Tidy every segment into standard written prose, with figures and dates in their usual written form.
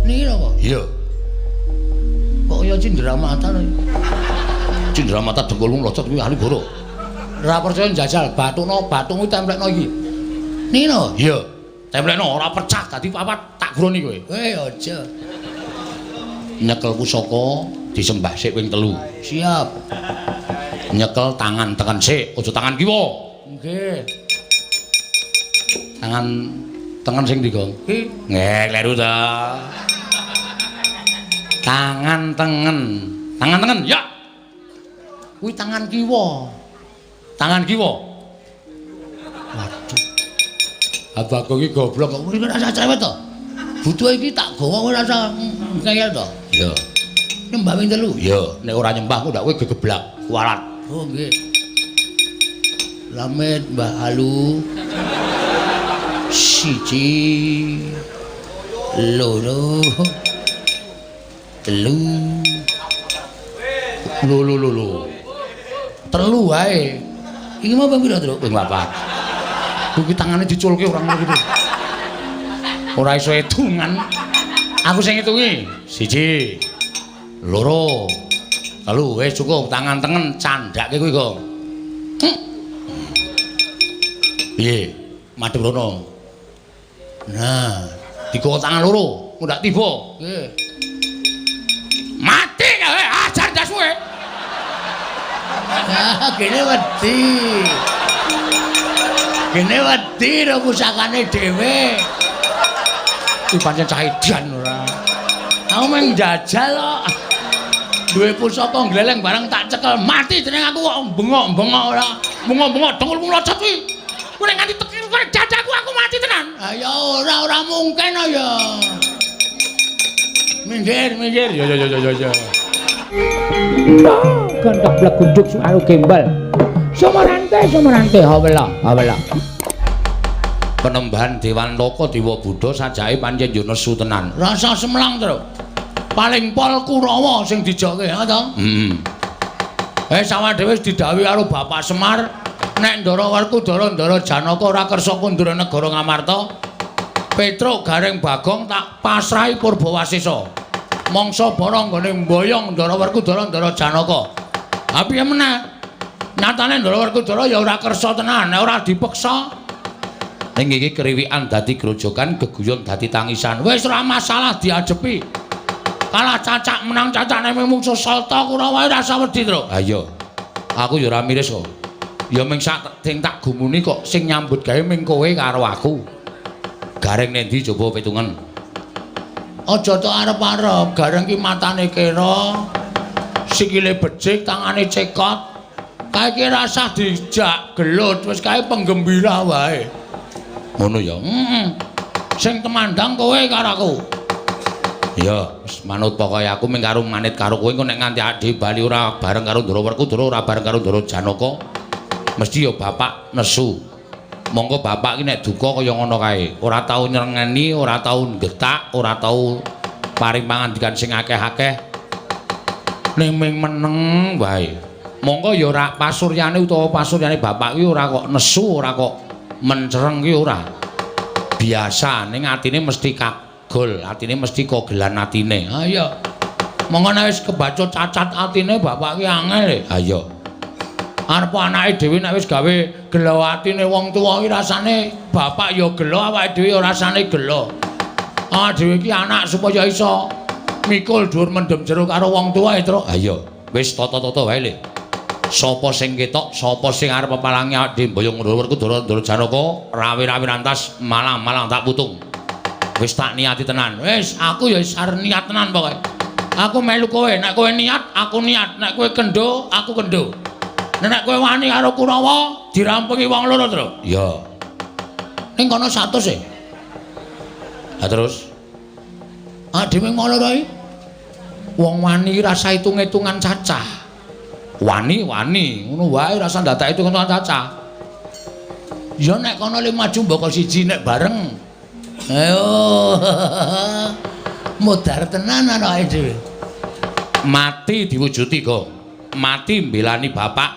Niki lho kok. Iya. Kok kaya cinderamata lho. Cinderamata dengkulmu mlocot kuwi ahli goro. Ora percaya njajal bathukno, bathukmu templekno iki. Niki lho. Iya. Templekno ora pecah dadi papat tak guroni kowe. Eh aja. Nyekel pusaka disembah sik ping 3. Siap. Nyekel tangan tengen sik, aja tangan kiwa. Nggih. Tangan tengen sing ndi, Gong? Ki Nggih, kleru ta. Tangan tengen. Tangan tengen, ya. Kuwi tangan kiwa. Tangan kiwa. Waduh. Abah iki goblok kok kuwi ora usah cerewet to. Butuh iki tak gawa kowe ora usah ngeyel to. Iya. Nyembah ping 3. Iya, nek ora nyembah ku ndak kowe gegeblak, kualat. Oh nggih. Slamet Mbah Alu. 1 2 3. Lho lho lho lho. 3 wae. Iki mau ping pira, Truk? Ping 4. Kuwi tangane diculke ora ngono kuwi. Ora iso hitungan. Aku sing ngitungi. 1 2 3. Wis cukup, tangan tengen candhake kuwi, Gong. Piye? Madhep rono. Nah, digawa tangan loro, engko ndak tiba. Nggih. Mati kowe, ajar ndasmu kowe. Ah, kene wedi. Kene wedi ro pusakane dhewe. Kuwi pancen cah edan ora. Aku mung njajal kok. Duwe pusaka gleleng barang tak cekel mati jeneng aku kok bengok-bengok ora. Bengok-bengok dengkulmu mlocot kuwi. Kowe nek nganti tekan kowe dadaku aku mati tenan. Ah ya ora ora mungkin ya. Minggir, minggir. Ya ya ya ya ya. Gendhok blegunduk suaru gembel. Sumarante sumarante hawela hawela. Penembahan Dewantaka Dewa Buddha sajake pancen yo nesu tenan. Rasa semlang, Truk. Paling pol Kurawa sing dijoke, ha to? Heeh. Sawah dhewe wis didhawuhi karo Bapak Semar, nek Ndara Werkudara Ndara Janaka ora kersa kundur negara Ngamarta, Petruk Gareng Bagong tak pasrahi Purbawasesa. Mangsa bara nggone mboyong Ndara Werkudara Ndara Janaka. Ha piye meneh? Nyatane Ndara Werkudara ya ora kersa tenan, nek ora dipeksa. Ning iki kriwikan dadi grojokan, geguyon dadi tangisan. Wis ora masalah diajepi. Kalah cacak menang cacak nek mungsuh Salta Kurawa rasa wedi, Truk. Ha iya. Aku ya ora miris kok. Ya ming sak sing tak gumuni kok sing nyambut gawe ming kowe karo aku. Gareng nendi coba pitungan. Aja tok arep-arep, Gareng ki matane kera, sikile becik, tangane cekot. Kae ki rasah dijak gelut, wis kae penggembira wae. Ngono ya. Heeh. Sing temandang kowe karo aku. Ya, wis manut pokoke aku ming karo manit karo kowe engko nek nganti ade bali ora bareng karo Ndara Werkudara, ora bareng karo Ndara Janaka, mesti ya bapak nesu. Monggo bapak ki nek duka kaya ngono kae, ora tau nyrengeni, ora tau nggetak, ora tau paring pangandikan sing akeh-akeh. Ning ming meneng wae. Monggo ya ora pasuryane utawa pasuryane bapak ki ora kok nesu, ora kok mencereng ki ora. Biasa ning atine mesti kagol, atine mesti kogelan atine. Ha iya. Monggo nek wis kebacut cacat atine bapak ki angel. Ha iya. Arep anake dhewe nek wis gawe gelo atine wong tuwa ki rasane bapak ya gelo, awake dhewe ya rasane gelo. Awake dhewe ki anak supaya iso mikul dhuwur mendem jero karo wong tuwa, Truk. Ha iya. Wis tata-tata wae, Le. Sapa sing ketok, sapa sing arep pepalangi awake dhewe mboyong Ndara Werkudara Ndara Janaka, rawi-rawi rantas malang-malang tak putung. Wis tak niati tenan. Wis, aku ya wis arep niat tenan pokoke. Aku melu kowe, nek kowe niat, aku niat, nek kowe kendho, aku kendho. Nek kowe wani karo Kurawa, dirampungi wong loro, Truk. Iya. Ning kono 100 e. Ha terus? Ah dhewe wong loro iki. Wong wani rasa hitung-hitungan cacah. Wani-wani, ngono wae rasa ndadak hitung-hitungan cacah. Ya nek kono le maju mboko siji nek bareng. Ayo. Modar tenan anake dhewe. Mati diwujuti, Gong. Mati mbelani bapak,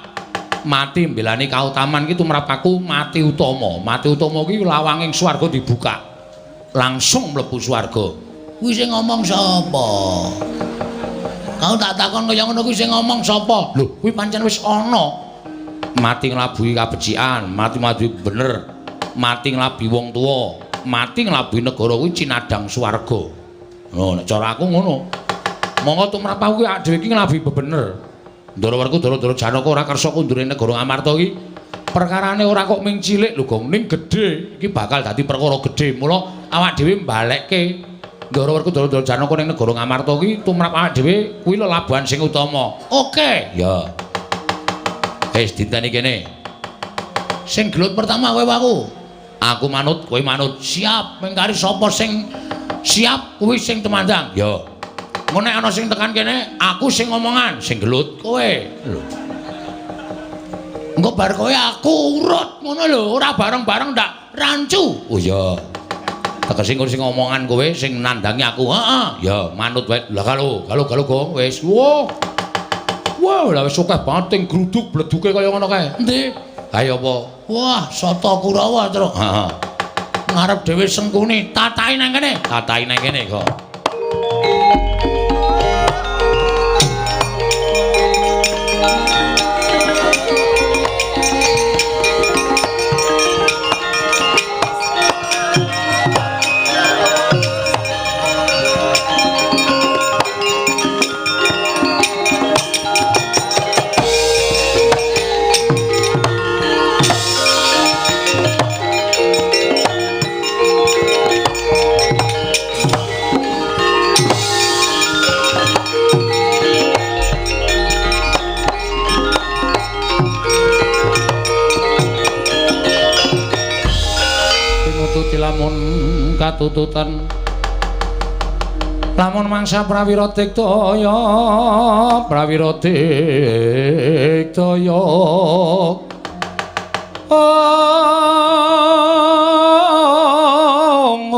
mati mbelani kautaman ki tumrap aku mati utama. Mati utama ki lawanging swarga dibuka. langsung mlebu swarga. Kuwi sing ngomong sapa? Kau tak takon kaya ngono kuwi sing ngomong sapa? Lho, kuwi pancen wis ana. Mati nglabuhi kabecikan, mati nglabuhi bener, mati nglabuhi wong tuwa, mati nglabuhi negara kuwi cinadhang swarga. Oh, nek cara aku ngono. Monggo tumrap aku kuwi dhewe iki nglabuhi bebener. Ndara Werkudara Ndara Janaka ora kersa kundure negara Ngamarta iki. Perkarane ora kok ming cilik lho, Gong, ning gedhe. Iki bakal dadi perkara gedhe. Mula awak dhewe mbalekke Ndara Werkudara Ndara Janaka ning negara Ngamarta iki tumrap awak dhewe kuwi lelabuhan sing utama. Oke. Ya. Wis dinteni kene. Sing gelut pertama kowe aku. Aku manut, kowe manut. Siap, mengkari sapa sing siap kuwi sing tumandang. Ya. Engko nek ana sing tekan kene, aku sing ngomongan, sing gelut kowe. Lho. Engko bar kowe aku urut ngono lho, ora bareng-bareng ndak rancu. Oh iya. Tegese engko sing ngomongan kowe, sing nandangi aku. Heeh. Ya, manut wae. Lah kalo, kalo kalo Gong, wis. Wah. Wah, lah wis akeh banget sing gruduk bleduke kaya ngono kae. Endi? Ayo apa? Wah, Sata Kurawa, Truk. Heeh. Ngarep dhewe Sengkuni, tatahi nang kene. Tatahi nang kene kok. Lamun katututan lamun mangsa prawira diktaya prawira diktaya ong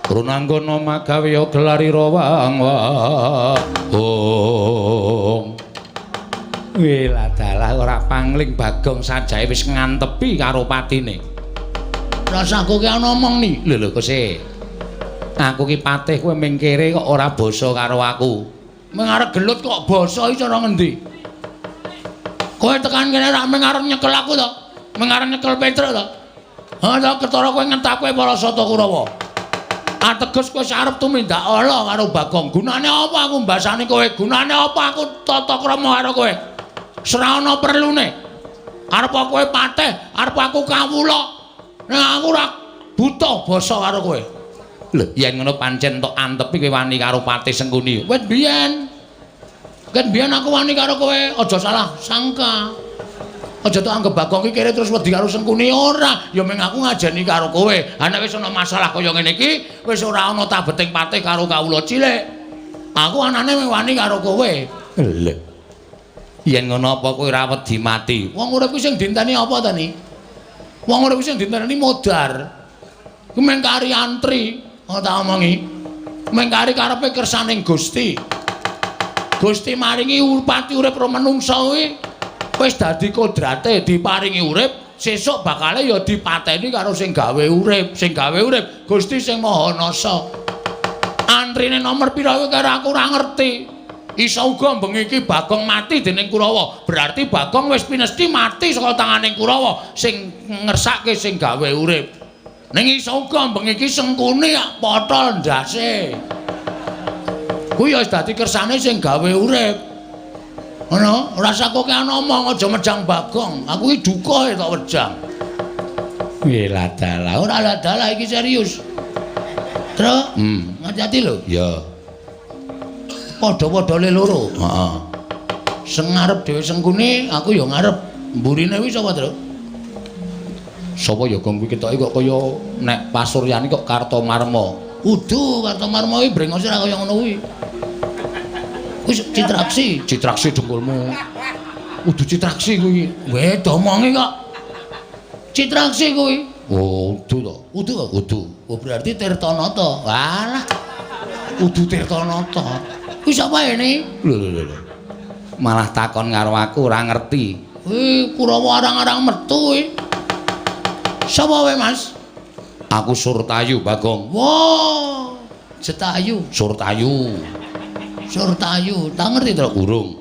runanggana magawe gelarira wang ong. Weladalah ora pangling Bagong sajae wis ngantepi karo patine. Rasaku ki ana omong ni. Lho lho Kose. Aku ki patih kowe mingkire kok ora basa karo aku. Ming arep gelut kok basa iki cara ngendi? Kowe tekan kene rak ming arep nyekel aku to? Ming arep nyekel Petruk to? Ha to ketara kowe ngentake para Sata Kurawa. Ateges kowe arep tumindak ala karo Bagong. Gunane apa aku mbasani kowe? Gunane apa aku tata krama karo kowe? Ora ana perlune. Arep kowe patih, arep aku kawula. Nah aku ora buta basa karo kowe. Lho, yen ngono pancen tok antepi kowe wani karo Patih Sengkuni. Wit biyen. Ket biyen aku wani karo kowe, aja salah sangka. Aja tok anggep Bagong iki kere terus wedi karo Sengkuni ora. Ya mung aku ngajeni karo kowe. Ha nek wis ana masalah kaya ngene iki, wis ora ana tabeting patih karo kawula cilik. Aku anane mung wani karo kowe. Lho. Yen ngono apa kowe ora wedi mati? Wong urip kuwi sing dinteni apa ta ni? Wong urip sing dinteni modar. Ku mung kari antri, ngono tak omongi. Mung kari karepe kersaning Gusti. Gusti maringi pati urip ro menungsa kuwi wis dadi kodrate diparingi urip, sesuk bakale ya dipateni karo sing gawe urip, sing gawe urip Gusti sing Maha Nasa. Antrine nomor pira kuwi karo aku ora ngerti. Iso uga bengi iki Bagong mati dening Kurawa. Berarti Bagong wis pinesti mati saka tanganing Kurawa sing ngersake sing gawe urip. Ning iso uga bengi iki Sengkuni potol ndase. Kuwi ya wis dadi kersane sing gawe urip. Ngono, ora usah kowe ngomong aja mejang Bagong. Aku iki duka tok wejang. Weladalah, ora ladalah iki serius. Truk, ngati-ati lho. Ya. Padha-padha le loro. Heeh. Sing ngarep dhewe Sengkuni, aku ya ngarep. Mburine kuwi sapa, Truk? Sapa ya Gong kuwi ketoke kok kaya nek pasuryane kok Kartomarma. Udu Kartomarma kuwi brengose ora kaya ngono kuwi. Kuwi Citraksi, Citraksi dengkulmu. Udu Citraksi kuwi. Weh, domongi kok. Citraksi kuwi. Oh, udu to. Udu kok? Udu. Oh, berarti Tirtanata. Walah. Udu Tirtanata. Kuwi sapa ini? Lho lho lho. Malah takon karo aku ora ngerti. Kuwi Kurawa arang-arang metu kuwi. Sapa wae, Mas? Aku Surtayu, Bagong. Wah, Jetayu, Surtayu. Surtayu, tak ngerti to urung.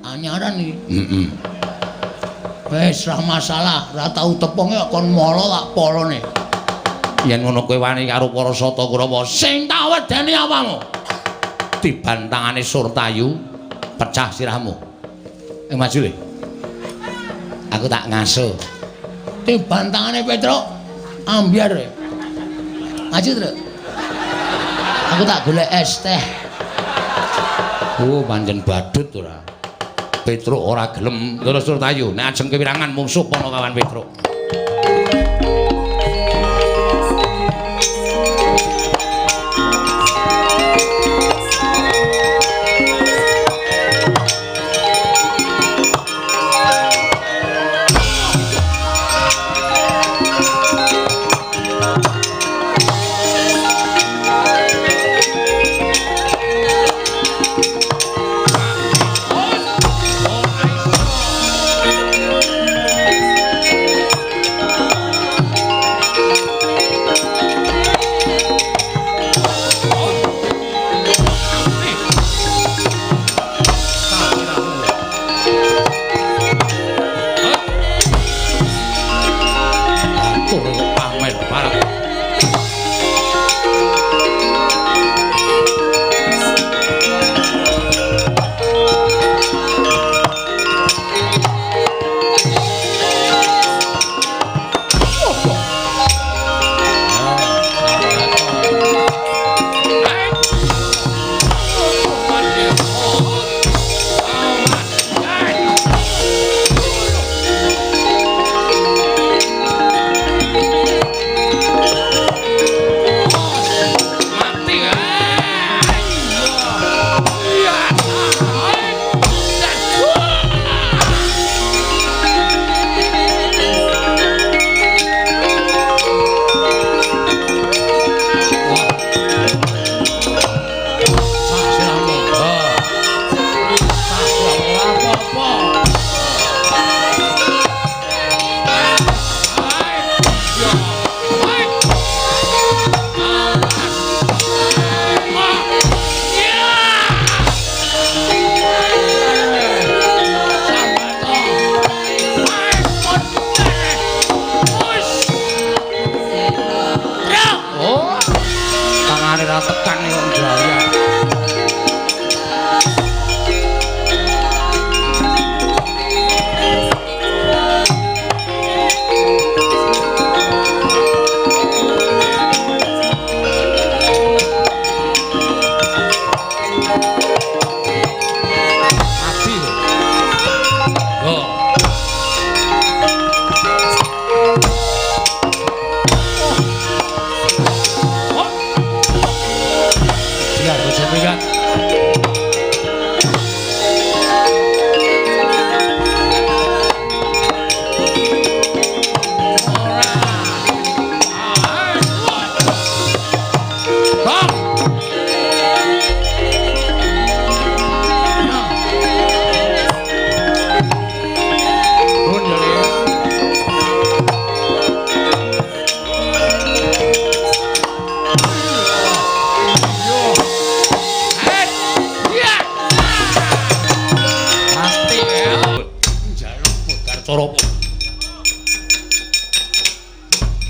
Anyaran iki. Heeh. Wis ra masalah, ra tau tepunge kon molo tak polone. Yen ngono kowe wani karo para Sata Kurawa, sing tak wedeni apamu? Tiban tangane Surtayu pecah sirahmu. Maju le. Aku tak ngaso. Tiban tangane Petruk ambyar. Maju, Truk. Aku tak golek es teh. Oh, pancen badut ora. Petruk ora gelem. Terus Surtayu nek ajeng kewirangan mungsuh Panakawan Petruk.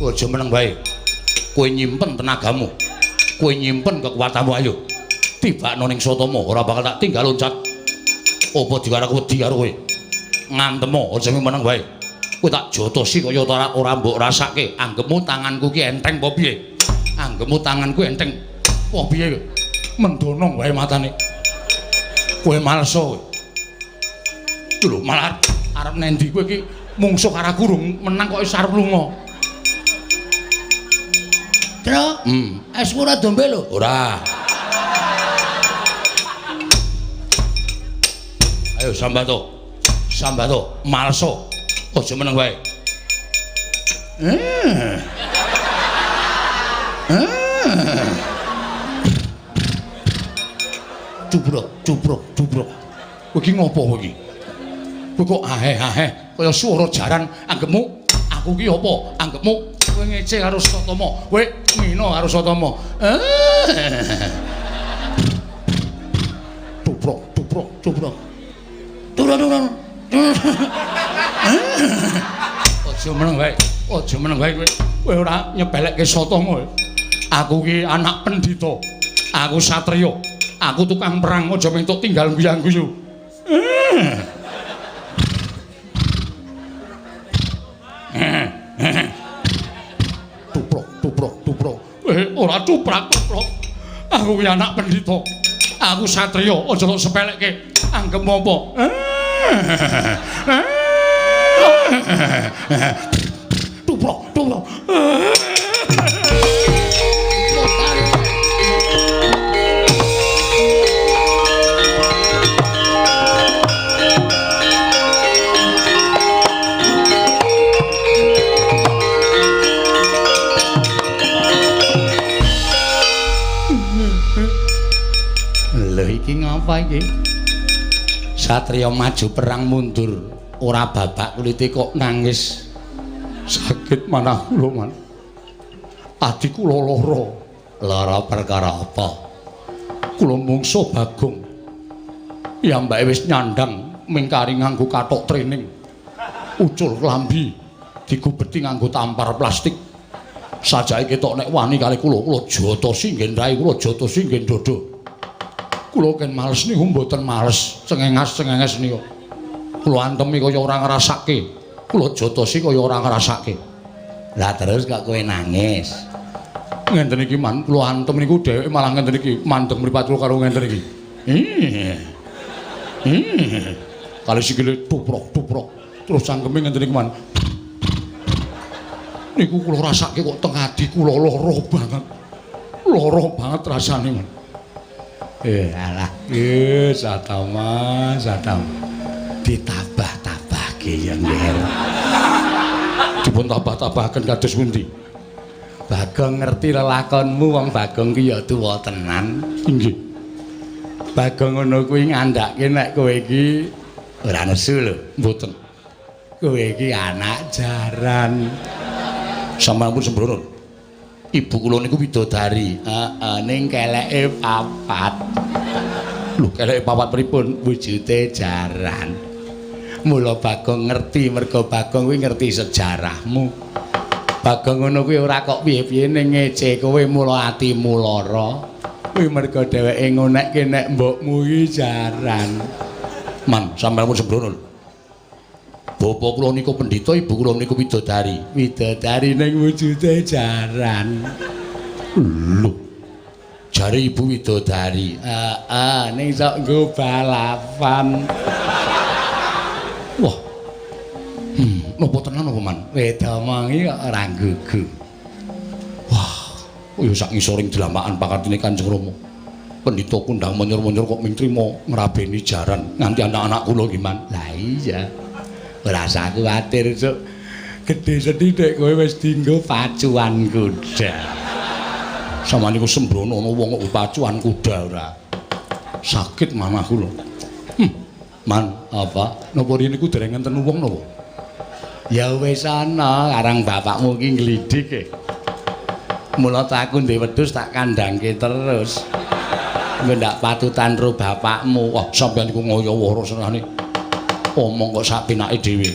Aja meneng wae. Kowe nyimpen tenagamu. Kowe nyimpen kekuatanmu ayo. Tibakno ning Satama ora bakal tak tinggal loncat. Apa dikarep wedi karo kowe? Ngantemo aja meneng wae. Kowe tak jotosi kaya ora mbok rasake. Anggepmu tanganku ki enteng apa piye? Anggepmu tanganku enteng apa piye? Mendono wae matane. Kowe malsa kowe. Lho malah arep nendi kowe iki mungsuh karo aku rung menang kok wis arep lunga. Truk, es ora dombe lho. Ora. Ayo sambato. Sambato, malso. Aja meneng wae. Cubrok, cubrok, cubrok. Kowe iki ngopo kowe iki? Kowe kok aheh-aheh kaya swara jaran anggepmu aku ki apa? Anggepmu Kowe ngece karo Satama. Kowe ngina karo Satama. Tuprok, tuprok, tuprok. Turun, turun. Aja meneng wae. Aja meneng wae kowe. Kowe ora nyepelekke Satama. Aku ki anak pendhita. Aku satriya. Aku tukang perang, aja mentuk tinggal guyang-guyu. Tuprok, tuprok, tuprok. Ora tuprak, tuprok. Aku ki anak pendhita. Aku satriya, aja tok sepelekke. Anggep apa? Tuprok, tuprok. Lho iki ngapa iki? Satriya maju perang mundur, ora babak kulite kok nangis. Sakit manah kula, Man. Adi kula lara. Lara perkara apa? Kula mungsuh Bagong. Piyambake wis nyandang mingkari nganggo kathok training. Ucul klambi digubeti nganggo tampar plastik. Sajake ketok nek wani kali kula, kula jotosi nggen rai, kula jotosi nggen dada. Kula ken males niku mboten males, cengengas-cengenges niku. Kula antemi kaya ora ngrasake. Kula jotosi kaya ora ngrasake. Lah terus kok kowe nangis? Ngenten iki, Man, kula antem niku dheweke malah ngenten iki, mandeng mripat kula karo ngenten iki. Kali sikile tuprok-tuprok. Terus cangkeme ngenten iki, Man. Niku kula rasake kok teng ati kula lara banget. Lara banget rasane, Man. Alah, Satama, Satama. Ditabah-tabahke ya, Nger. Dipun tabah-tabahaken kados pundi? Bagong ngerti lelakonmu, wong Bagong ki ya tuwa tenan. Inggih. Bagong ngono kuwi ngandhake nek kowe iki ora nesu lho. Mboten. Kowe iki anak jaran. Sampeyan pun sembrono. Ibu kula niku widodari. Heeh, ning keleke papat. Lho, keleke papat pripun? Wujude jaran. Mula Bagong ngerti, mergo Bagong kuwi ngerti sejarahmu. Bagong ngono kuwi ora kok piye-piye ning ngece kowe mula atimu lara. Kuwi mergo dheweke ngonekke nek mbokmu iki jaran. Man, sampeyan pun sembrono. Bapak kula niku pendhita, ibu kula niku widodari. Widodari ning wujude jaran. Lho. Jare ibu widodari. Heeh, ning sok nggo balapan. Wah. Napa tenan apa, Man? Wedomongi kok ora gugu. Wah, ya sak ngisoring dlamakan pakartine Kanjeng Rama. Pendhita kundang menyor-menyor kok ming trima ngrabeni jaran nganti anak-anak kula iki, Man. Lah iya. Ora usah kuwatir, Cuk. Gedhe sethithik kowe wis dienggo pacuan kuda. Sampeyan niku sembrono ana wong kok pacuan kuda ora. Sakit manah kula. Man, apa? Napa riyen niku dereng enten wong napa? Ya wis ana, karang bapakmu iki nglidik e. Mula ta aku ndek wedhus tak kandhangke terus. Engko ndak patutan ro bapakmu. Wah, sampeyan niku ngoyo wara senane. Omong kok sak pinake dhewe.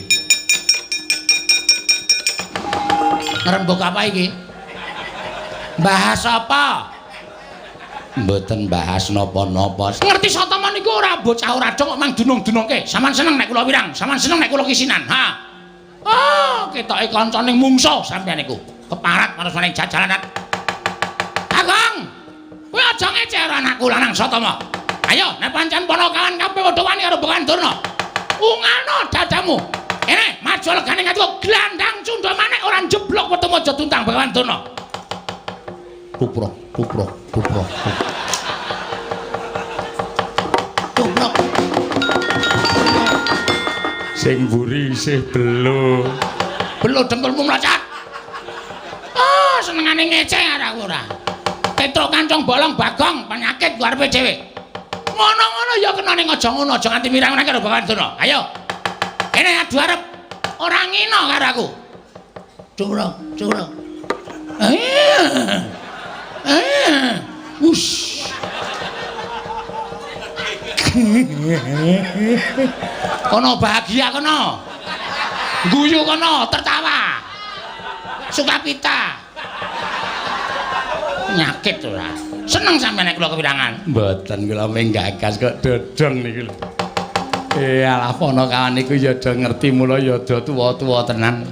Ngrembug apa iki? Bahas apa? Mboten bahas napa-napa. Ngerti Satama niku ora bocah ora dong kok mang dunung-dunungke. Sampeyan seneng nek kula wirang, sampeyan seneng nek kula kisinan. Ha. Oh, ketoke kancane mungsuh sampeyan niku. Keparat manusane jajalanan. Bagong, kowe aja ngece karo anakku lanang Satama. Ayo, nek pancen ponokawan kabeh padha wani karo Begawan Durna. Ungano dadamu. Kene, maju legane ngatiku glandang cundha manik ora njeblok wetemu aja tuntang Begawan Durna. Tuprok, tuprok, tuprok. Tuprok. Sing mburi isih belo. Belo dengkulmu mlacat. Oh, senengane ngece karo aku ora. Petruk kancong bolong Bagong penyakit ku arepe dhewe. Ngono-ngono ya kena ning aja ngono, aja nganti mirang-mirang karo Begawan Durna. Ayo. Kene adu arep ora ngina karo aku. Curang, curang. Wush. Kono bahagia kono. Guyu kono, tertawa. Sukapita. Nyakit ora. Seneng sampeyan nek kula kewirangan. Mboten kula menggagas kok dodong niku lho. Alah Panakawan niku ya do ngerti mula ya do tuwa-tuwa tenan.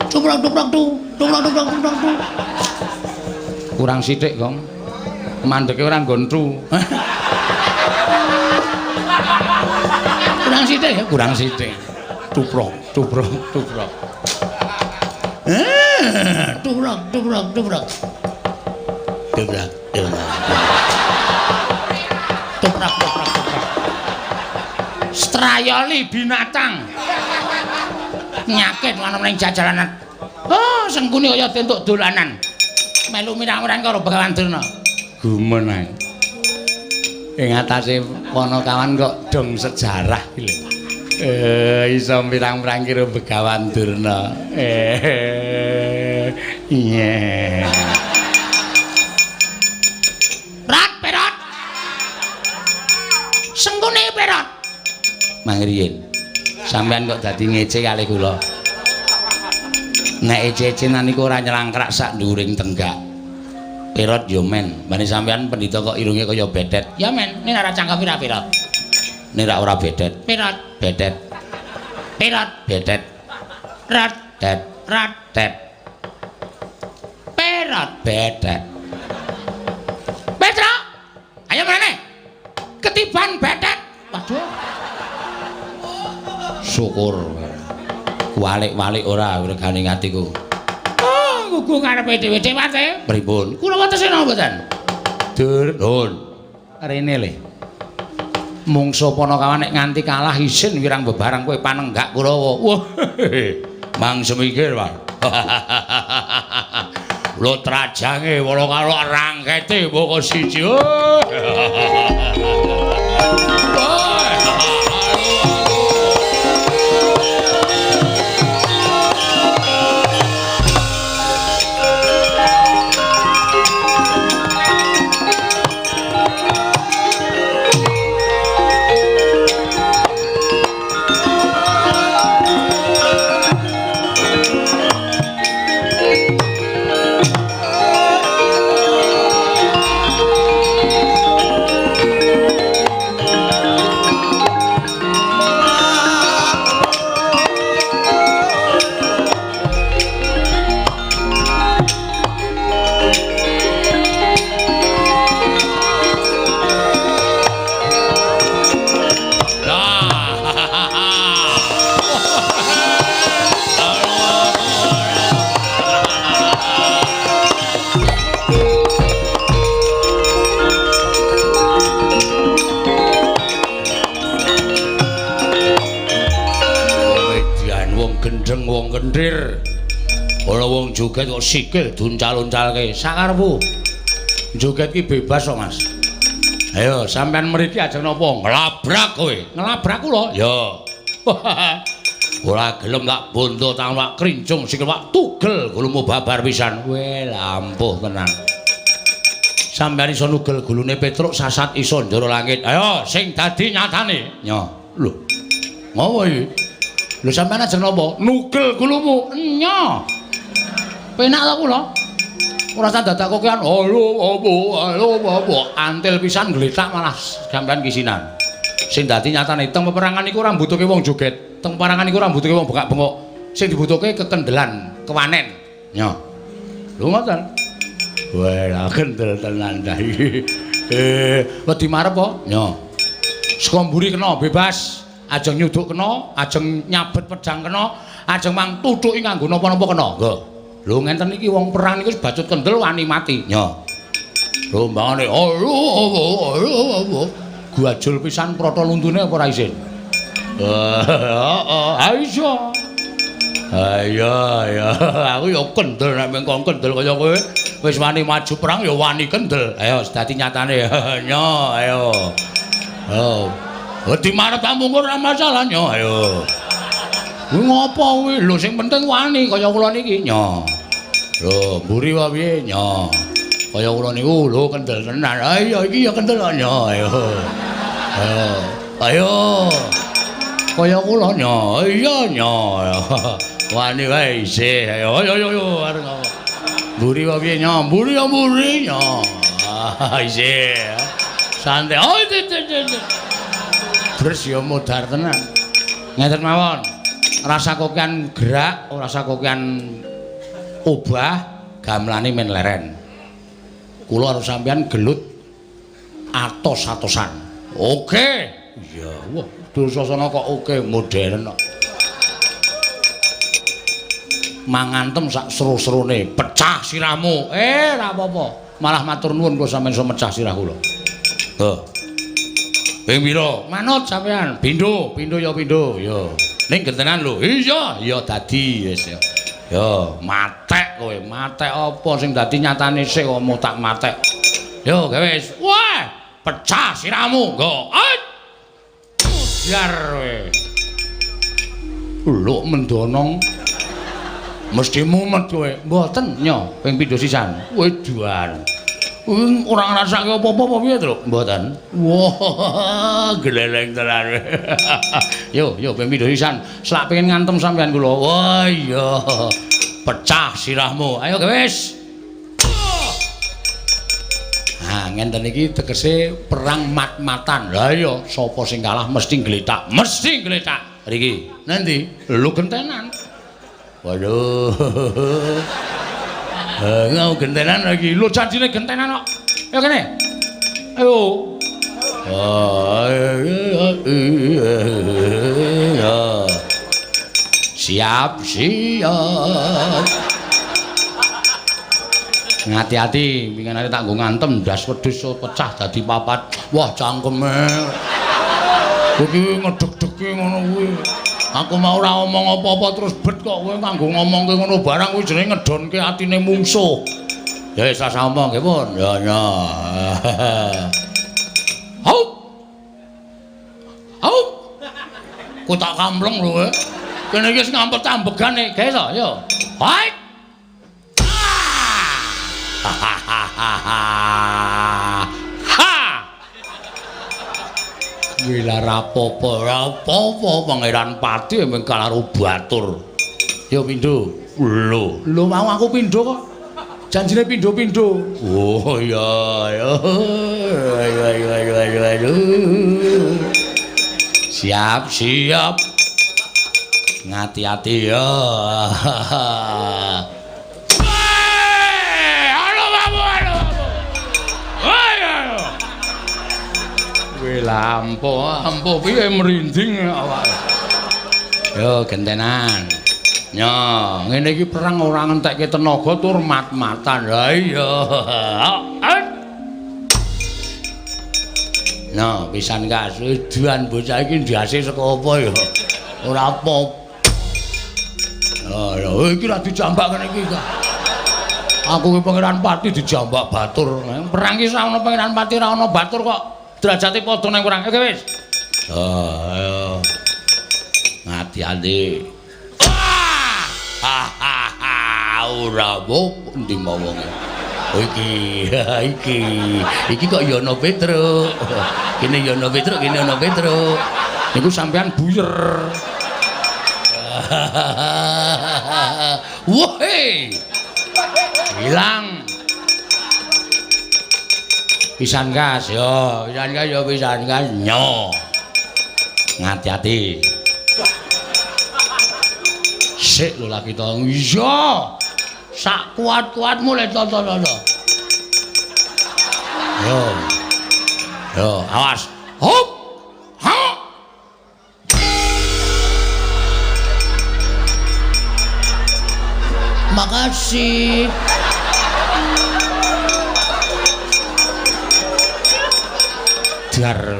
Tuprok-tuprok tu, tuprok-tuprok tuprok tu. Kurang sithik, Gong. Mandeke ora nggon tu. Kurang sithik ya, kurang sithik. Tuprok, tuprok, tuprok. Tuprok, tuprok, tuprok. Tuprok, tuprok. Tuprok, tuprok, tuprok. Strayoli binatang. Nyakit ana ning jajalanan. Oh, Sengkuni kaya entuk dolanan. Melu mirang-mirang karo Begawan Durna. Gumun ae. Ing atase Panakawan kok dong sejarah iki lho. Iso mirang-mirang karo Begawan Durna. Iya. Rat perot. Sengkuni perot. Mangriyin. Sampeyan kok dadi ngece kalih kula. Nek ece-ecenan niku ora nyelangkrak sak nduwuring tenggak. Perot yo men, bane sampeyan pendhita kok irunge kaya bedet. Ya men, nek ora cangkem ora perot. Nek ora bedet. Perot, bedet. Perot, bedet. Rat, det, rat, tet. Perot, bedet. Petruk, ayo mrene. Ketiban bedet. Waduh. Syukur. Walik-walik ora regane atiku. Oh, gugu ngarepe dhewe-dhewe ate. Pripun? Kula wonten sena mboten? Dur, nun. Rene le. Mungsuh Panakawan nek nganti kalah isin wirang bebareng kowe panenggak Kurawa. Wah. Mang semikir, Pak. Lho trajange wala karo rangkete moko siji. Wong kendir ana wong joget kok sikil duncal-uncalke sakarepmu. Joget ki bebas kok, Mas. Ayo sampean mriki ajeng napa? Nglabrak kowe. Nglabrak kula? Ya. Ora gelem tak bondo tak krincung sikil wak tugel gulumu babar pisan. Weh, lampuh tenan. Sampean iso nugel gulune Petruk sasat iso njara langit. Ayo sing dadi nyatane. Nyo. Lho. Ngopo iki? Lho sampean ajeng napa? Nugel gulumu. Nyo. Penak ta kula? Ora usah dadak kokean. Halo opo, halo opo. Antil pisan gletak malah sampean kisinan. Sing dadi nyatane teng peperangan iku ora mbutuhke wong joget. Teng peperangan iku ora mbutuhke wong bengak-bengok. Sing dibutuhke kekendelan, kewanen. Nyo. Lho ngoten. Wah, lah kendel tenan ta iki. Wedi marep po? Nyo. Saka mburi kena bebas. Ajeng nyuduk kena, ajeng nyabet pedang kena, ajeng mang tuthuki nganggo napa-napa kena. Nggo. Lho ngenten iki wong perang niku bacut kendel wani mati. Nyo. Lho mbangane halo halo. Guajul pisan prata luntune apa ora isin? Heeh, ha iso. Ayo ya, aku ya kendel nek mengko kendel kaya kowe. Wis wani maju perang ya wani kendel. Ayo dadi nyatane. Nyo, ayo. Oh. Wedi marep mungkur ora masalah nyo, ayo. Kuwi ngopo kuwi? Lho sing penting wani kaya kula niki nyo. Lho, mburi wae piye? Nya. Kaya kula niku lho kendel tenan. Ayo iki ya kendel nya. Ayo. Ayo. Ayo. Kaya kula nya. Iya nya. Wani wae isih. Ayo ayo ayo arep apa. Mburi wae piye nya? Mburi ya mburi nya. Isih. Santai. Oh, Bres ya modar tenan. Ngeten mawon. Rasa kokean gerak, ora rasa kokean obah, gamelane men leren. Kula karo sampeyan gelut atos-atosan. Oke. Iya, wah, Dursasana kok oke modern kok. Mangantem sak seru-serune, pecah sirahmu. Ora apa-apa. Malah matur nuwun kula sampeyan iso mecah sirah kula. Heh. Ping pira? Manut sampeyan. Pindho, pindho ya pindho. Ya. Ning gentenan lho. Iya, ya dadi wis ya. Ya, matek kowe. Matek apa sing dadi nyatane sik kok mutak matek. Yo, gawe wis. Wah, pecah sirahmu. Nggo. Ujar kowe. Lho mendonong. Mesti mumet kowe. Mboten, nyo, ping pindho sisan. Weduan. Ora ngrasake apa-apa apa piye, Truk? Mboten. Wah, gleleng tenan. Yo, yo ping pindho sisan. Selak pengen ngantem sampean kula. Wah, iya. Pecah sirahmu. Ayo wis. Nah, ngenten iki tegese perang mat-matan. Lah iya, sapa sing kalah mesti ngletak. Mesti ngletak. Riki, nanti lho gentenan. Waduh. Ngau gentenan lagi. Lho janjine gentenan kok. Ayo kene. Ayo. Siap, siap. Ngati-ati, winginane tak nggo ngantem ndas wedhus pecah dadi papat. Wah, cangkeme. Kuwi ngedeg-degi ngono kuwi. Aku mau ora omong apa-apa terus bet kok kowe nganggo ngomongke ngono barang kuwi jenenge ngedonke atine mungsuh. Ya wis rasa omong nggih pun. Ya ya. Haup. Haup. Ku tak kampleng lho kowe. Kene iki wis ngampet ambegane, gawe to, yo. Hai. Ha. Gila rapopo, rapopo Pangeran Pati emang karo batur. Yo pindho. Lho, lho mau aku pindho kok. Janjine pindho-pindho. Oh iya, ayo. Ayo ayo ayo ayo ayo. Siap, siap. Ngati-ati ya. Lampo, ampo piye merinding awak. Yo gentenan. Yo, ngene iki perang ora ngentekke tenaga tur mat-matan. Ha iya. Nah, pisan kasuduan bocah iki ndase saka apa ya? Ora apa. Lha iki ra dijambak kene iki. Aku ki Pangeran Pati dijambak batur. Perang iki ora ono Pangeran Pati ora ono batur kok. Derajate padha nang perang. Oke wis. Ayo. Ngati-ati. Ha ha ha. Ora mbok endi wonge. Iki, iki. Iki kok ya ana Petruk. Kene ya ana Petruk, kene ana Petruk. Niku sampean buyer. Wah. Hilang. Pisan gas yo, pisan gas yo, pisan gas nyo. Ngati-ati. Sik lho lagi to. Iya. Sak kuat-kuatmu le to to to. Yo. Yo, awas. Hop. Ha. Makasih. Dar.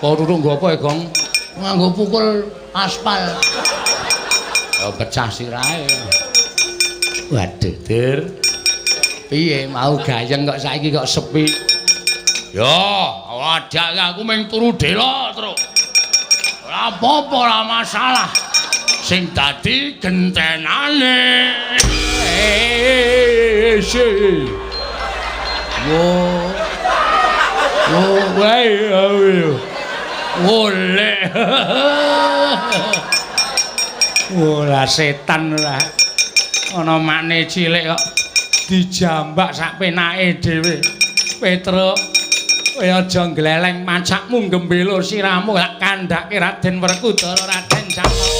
Kok ruru nggo apa ya, Gong? Nganggo pukul aspal. Ya pecah sirahe. Waduh, Dur. Piye mau gayeng kok saiki kok sepi? Ya, wadah aku mung turu delok, Truk. Ora apa-apa, ora masalah. Sing dadi gentenane. Wo. Wo wae ayo. Wolek. Ora setan ora. Ana makne cilik kok dijambak sak penake dhewe. Petruk, kowe aja ngleleng macakmu gembelo siramu tak kandhake Raden Werkudara Raden Janaka.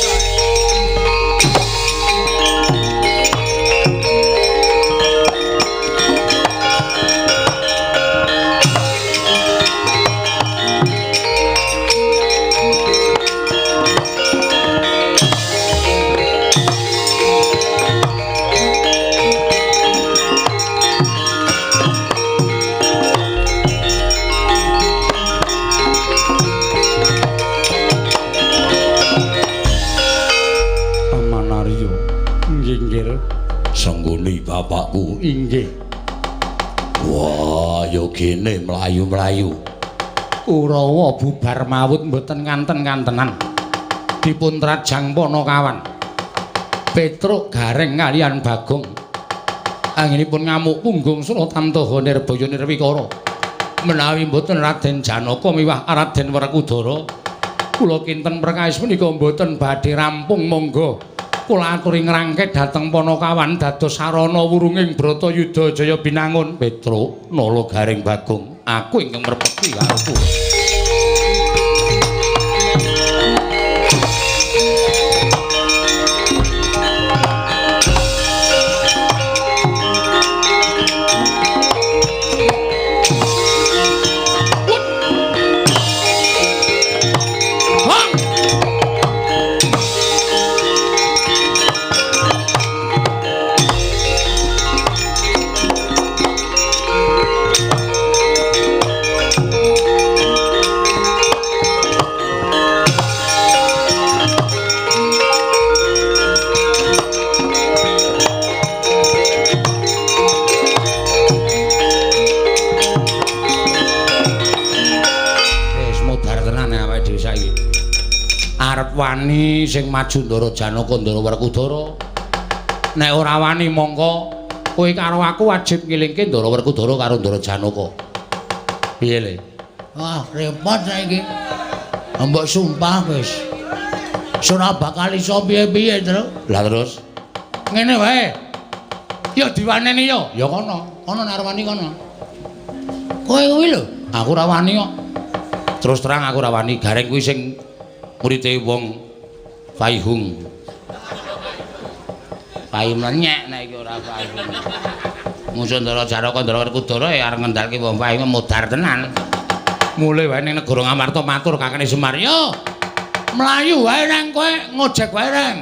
Senggoni bapakku. Inggih. Wah, ya gene mlayu-mlayu. Kurawa bubar mawut mboten nganten-ngantenan. Dipun trajang Panakawan. Petruk Gareng kalian Bagong. Anggenipun ngamuk punggung Suratamtaha Nirbaya Nirwikara. Menawi mboten Raden Janaka miwah Raden Werkudara, kula kinten perkawis punika mboten badhe rampung. Monggo kula aturi ngrangket dhateng Panakawan dados sarana wurunging Bratayuda Jaya Binangun. Petruk, Nala Gareng Bagong, aku ingkang merpeki karo kowe. Wani sing maju Ndara Janaka Ndara Werkudara. Nek ora wani mongko kowe karo aku wajib ngilingke Ndara Werkudara karo Ndara Janaka. Piye le? Wah, repot saiki. Mbok sumpah wis. Ora bakal iso piye-piye, Tru. Lah terus ngene wae. Ya diwaneni ya. Ya kono, kono nek arep wani kono. Kowe kuwi lho, aku ora wani kok. Terus terang aku ora wani, Gareng kuwi sing murite wong Faihung. Pai mlenyek nek iki ora Faihung. Musuh Ndara Janaka Ndara Werkudara ya arep ngendhalke wong Faihung modar tenan. Mulih wae ning negara Ngamarta matur kakane Semar, "Yo, mlayu wae nang kowe ngojek wae reng."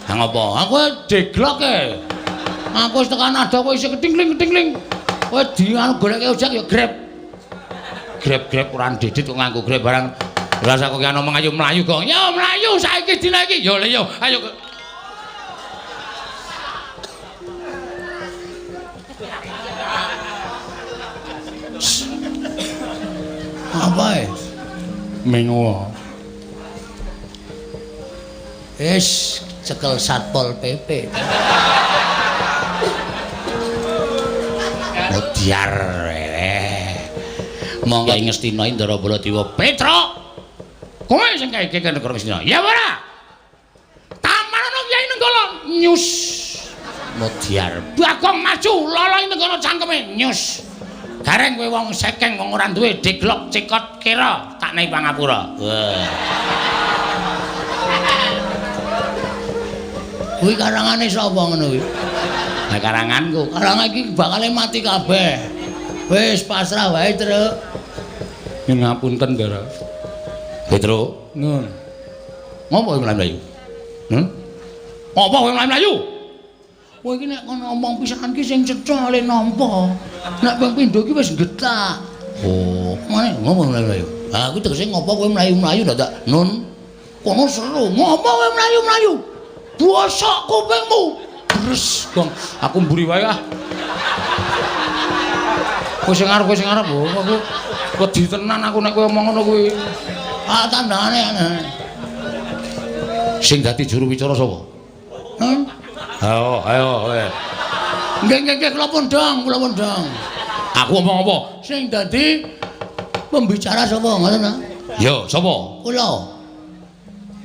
Ha ngopo? Aku deglok e. Aku wis tekan ada kowe isih ketingling-ketingling. Kowe di anu goleke ojek ya grab. Grab-grab ora ndedit kok nganggo grab barang. Rasa kok ana omong ayo mlayu kok. Yo mlayu saiki dina iki. Yo le yo, ayo. Apa e? Mengo. Wis cekel Satpol PP. Modiar. Monggo Ngastina Indra Baladewa Petruk. Kowe sing kae iki negara Ngastina. Ya ora? Taman ana Kyai Nenggala nyus. Modiar. Bagong maju loloi negara cangkeme nyus. Gareng kowe wong sekeng wong ora duwe deglok cekot kira tak nehi pangapura. Wah. Kuwi karangane sapa ngono kuwi? Lah karanganku. Karangan iki bakale mati kabeh. Wis pasrah wae, Truk. Nyuwun ngapunten, Ndara. Petruk, Nun. Ngopo kowe mlayu-mlayu? Ngopo kowe mlayu-mlayu? Kowe iki nek kono omong pisan ki sing cetha le nampa. Nek ping pindho ki wis getak. Oh, mane ngopo mlayu-mlayu? Ha kuwi tegese ngopo kowe mlayu-mlayu dadak Nun. Kono seru. Ngopo kowe mlayu-mlayu? Bosok kupingmu. Bres, Gong. Aku mburi wae ah. Kowe sing arep, kowe sing arep. Oh, aku wedi tenan aku nek kowe omong ngono kuwi. Ah tandane. Sing dadi juru wicara sapa? Hah? Ayo, ayo kowe. Nggih, nggih, nggih, kula pun dong, kula pun dong. Aku ngomong apa? Sing dadi pembicara sapa ngoten ta? Ya, sapa? Kula.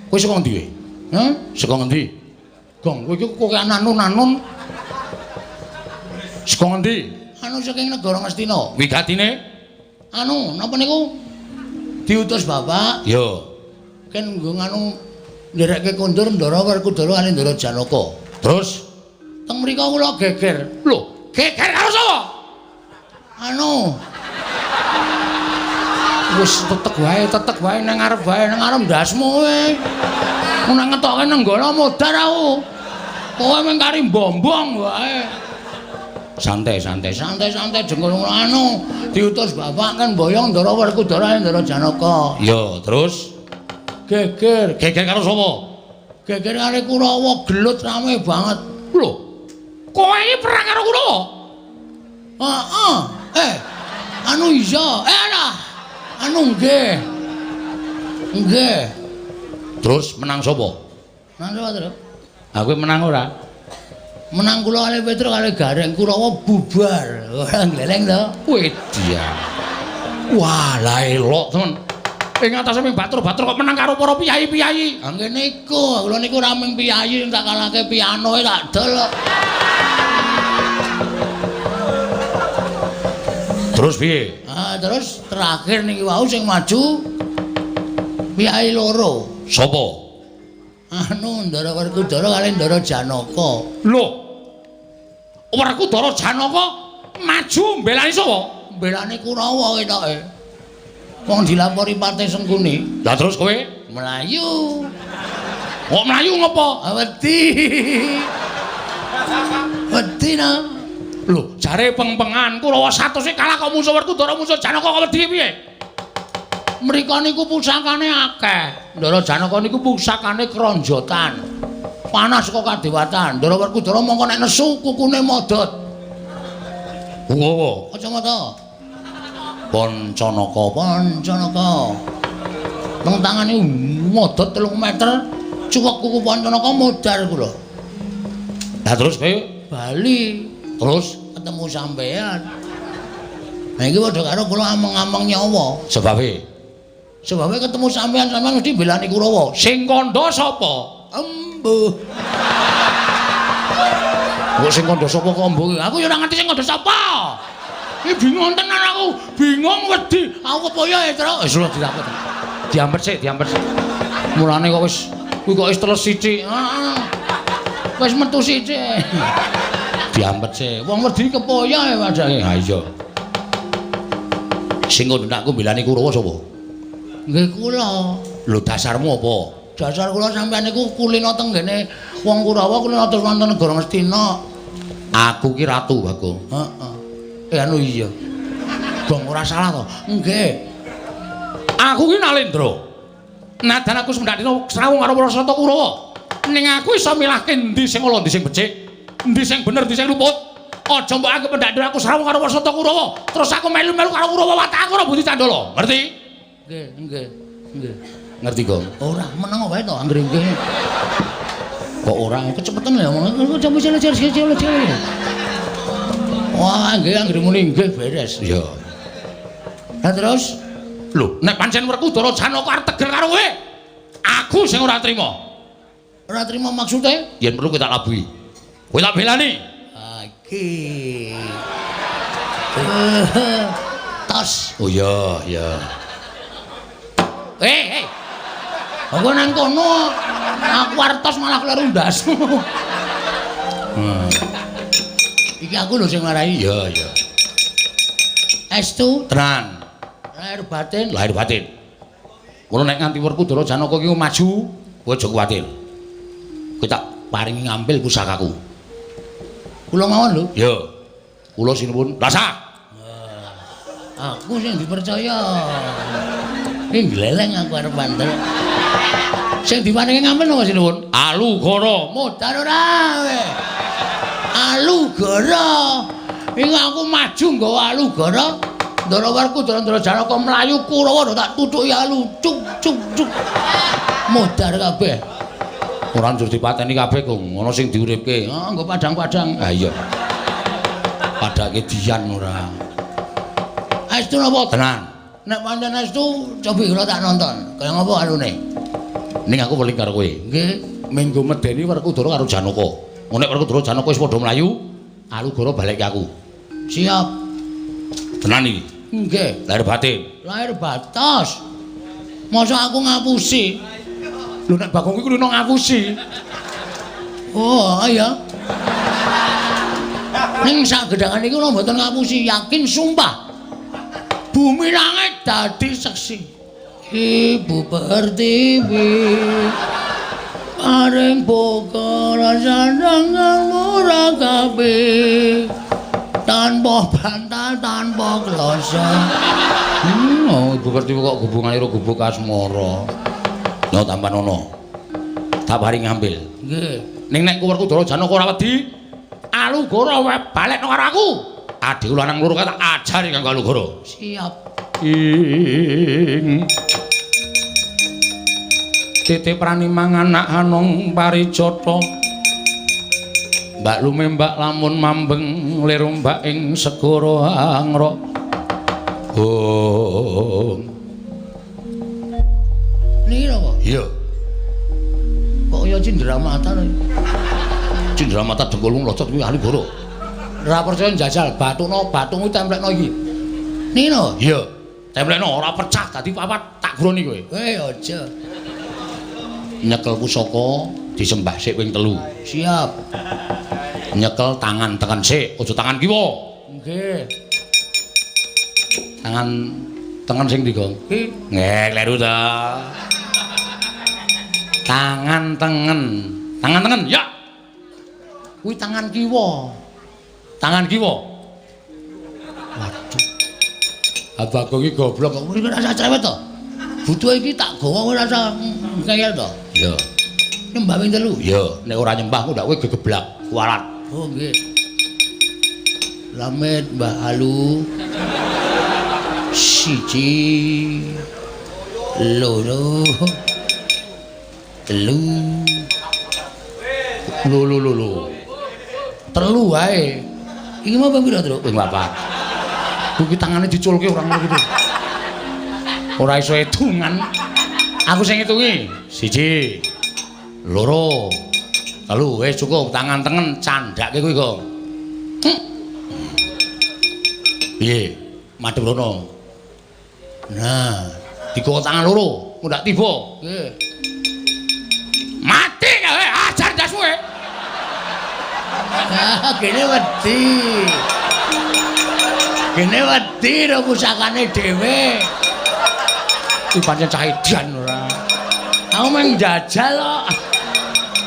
Kowe saka ngendi kowe? Hah? Saka ngendi? Gong, kowe iki kok anun-anun. Saka ngendi? Anu saking negara Ngastina. Wigatine? Anu, napa niku? Diutus bapak. Ya. Ken nggo nganu nderekke kondur Ndara Werkudara kali Ndara Janaka. Terus teng mriku kula geger. Lho, geger karo sapa? Anu. Wis tetek wae nang ngarep wae, nang ngarep ndasmu kowe. Nek ngetoke nenggala modar aku. Kowe mung kari mbombong wae. Santai, santai, santai-santai jengkol anu diutus bapak kan boyong Ndara Werkudara Ndara Janaka. Ya, terus geger. Geger karo sapa? Geger karo Kurawa, gelut rame banget. Lho, kowe iki perang karo Kurawa? Heeh. Anu iya. Alah. Anu nggih. Nggih. Terus menang sapa? Menang sapa, Tru? Aku menang ora? Menang kula kali Petruk kali Gareng, Kurawa bubar. Ora gleleng to. Wedia. Wah, lah elok temen. Ing atase ming batur-batur kok menang karo para piyayi-piyayi. Ha ngene iku, kula niku ora ming piyayi sing tak kalahke pianoe tak dol. Terus piye? Ah, terus terakhir niki wau sing maju piyayi loro. Sapa? Anu Ndara Werkudara kali Ndara Janaka. Lho. Werkudara Janaka maju mbelani sapa? Mbelani Kurawa ketoke. Wong dilapori Patih Sengkuni. Lah terus kowe mlayu. Kok mlayu ngopo? Wedi. Wedi na. Lho, jare peng-pengan Kurawa 100 kalah kok musuh Werkudara musuh Janaka kok wedi piye? Mriko niku pusakane akeh. Ndara Janaka niku pusakane kronjotan. Panas kok kadewatan. Ndara Werkudara mongko nek nesu kukune modot. Ngowo? Kacamata. Pancanaka, Pancanaka. Teng tangane modot 3 meter, cuwek kuku Pancanaka modar kula. Lah terus kowe bali. Terus ketemu sampean. Nah iki padha karo kula ameng-ameng nyawa. Sebabe? Sebabe ketemu sampean, sampean mesti mbelani Kurawa. Sing kandha sapa? Embuh. Kok sing kandha sapa kok embuh? Aku ya ora ngerti sing kandha sapa. Iki bingung tenan aku, bingung wedi. Aku kepoyo ya, Tru. Wis lho ditakut. Diampet sik, diampet sik. Mulane kok wis kuwi kok wis teles sithik. Heeh. Wis metu sithik. Diampet sik. Wong wedi kepoyo ya padake. Ha iya. Sing kandha aku mbelani Kurawa sapa? Nggih kula. Lho dasarmu apa? Dasar kula sampean niku kulino teng ngene wong Kurawa kulino terus wonten negara Ngastina. Aku ki ratu, Bagong. Heeh. Anu iya. Gong ora salah to? Nggih. Aku ki Nalendra. Nadan aku semendak dina srawung karo para sata Kurawa. Ning aku iso milahke endi sing ala, endi sing becik, endi sing bener, endi sing luput. Aja mbok anggep mendak dina aku srawung karo para sata Kurawa, terus aku melu-melu karo Kurawa watak aku ora budi candala. Ngerti? Nggih, nggih. Nggih. Ngerti, Gong? Ora, meneng wae to anggere nggih. Kok ora kecepetan lho omong. Wah, nggih anggere muni nggih beres. Iya. Lah terus lho, nek pancen Werkudara Janaka arep tegel karo kowe, aku sing ora trima. Ora trima maksude? Yen perlu kowe tak labuhi. Kowe tak belani. Ha iki. Tos. Oh iya, iya. Eh, eh. Aku nang kono aku arep tos malah kleru ndasmu. Iki aku lho sing marai. Iya, iya. Estu tenan. Lahir batin, lahir batin. Mula nek nganti Werkudara Janaka iki maju, kowe aja kuwatir. Kowe tak paringi ngambil pusakaku. Kula mawon lho. Iya. Kula sinuwun. Rasa. Aku sing dipercaya. Iki gleleng aku arep bandel. Sing diparingi ngambil napa sinuwun? Alugoro. Modar ora kowe. Alugoro. Iki aku maju nggawa Alugoro. Ndara Werkudara Ndara Janaka mlayu Kurawa tak tutuki alu cuk cuk cuk. Modar kabeh. Ora njur dipateni kabeh, Kung. Ana sing diuripke. Ah, nggo padang-padang. Ha iya. Padake dian ora. Estu napa? Tenan. Nek pancen estu, cobi kula tak nonton. Kaya ngapa anune? Ning aku weling karo kowe. Nggih. Minggu medeni Werkudara karo Janaka. Nek Werkudara Janaka wis padha mlayu, Alugoro balik ke aku. Siap. Tenan iki. Nggih. Lahir batin. Lahir batas. Masa aku ngapusi? Lho nek Bagong kuwi kulino ngapusi. Oh, iya. Ning sak gedhangan iki kula mboten ngapusi, yakin sumpah. Bumi langit dadi seksi. Ibu Pertiwi paring boga rasane ora kabeh. Tanpa bantal, tanpa kloso. Oh, Ibu Pertiwi kok hubungane karo gubuk asmara. Yo tampan ono. Tak paring ngambil. Nggih. Ning nek Werkudara Janaka ora wedi, Alugoro balekno karo aku. Adhiku lanang loro kae tak ajari kanggo Alugoro. Siap. Ing titip prani mangan anak anong parijata. Mbak lumembak lamun mambeng lir ombak ing segara angrok. Oh. Niki napa? Iya. Kok kaya cindramata lho. Cindramata dengkulmu locot kuwi Alugoro. Ora percaya njajal bathukno, bathukmu templekno iki. Niki lho. Iya. Templekno ora pecah dadi papat tak groni kowe. Eh aja. Nyekel pusaka disembah sik ping 3. Siap. Nyekel tangan tengen sik, aja tangan kiwa. Nggih. Tangan tengen sing ndi, Gong? Ki. Nggih, kleru ta. Tangan tengen. Tangan tengen, ya. Kuwi tangan kiwa. Tangan kiwa. Waduh. Abah iki goblok kok ora rasa cerewet to. Butuh iki tak gawa ora rasa ngeyel to. Iya. Nyembah ping 3. Iya, nek ora nyembah ku ndak kowe gegeblak kualat. Oh nggih. Lamet Mbah Alu. 1 2 3. Lho lho lho lho. 3 wae. Iki mau ping pira, Truk? Ping 4. Kuwi tangane diculke ora ngono gitu. Ora iso hitungan. Aku sing ngitungi. 1 2 3. Wis cukup tangan tengen candhake kuwi, Gong. Piye? Madhep rono. Nah, digawa tangan loro, mundak tiba. Nggih. Mati kowe, ajar ndasmu kowe. Ah, kene wedi. Kene wedi ro pusakane dhewe. Iki pancen cah edan ora. Aku mung njajal kok.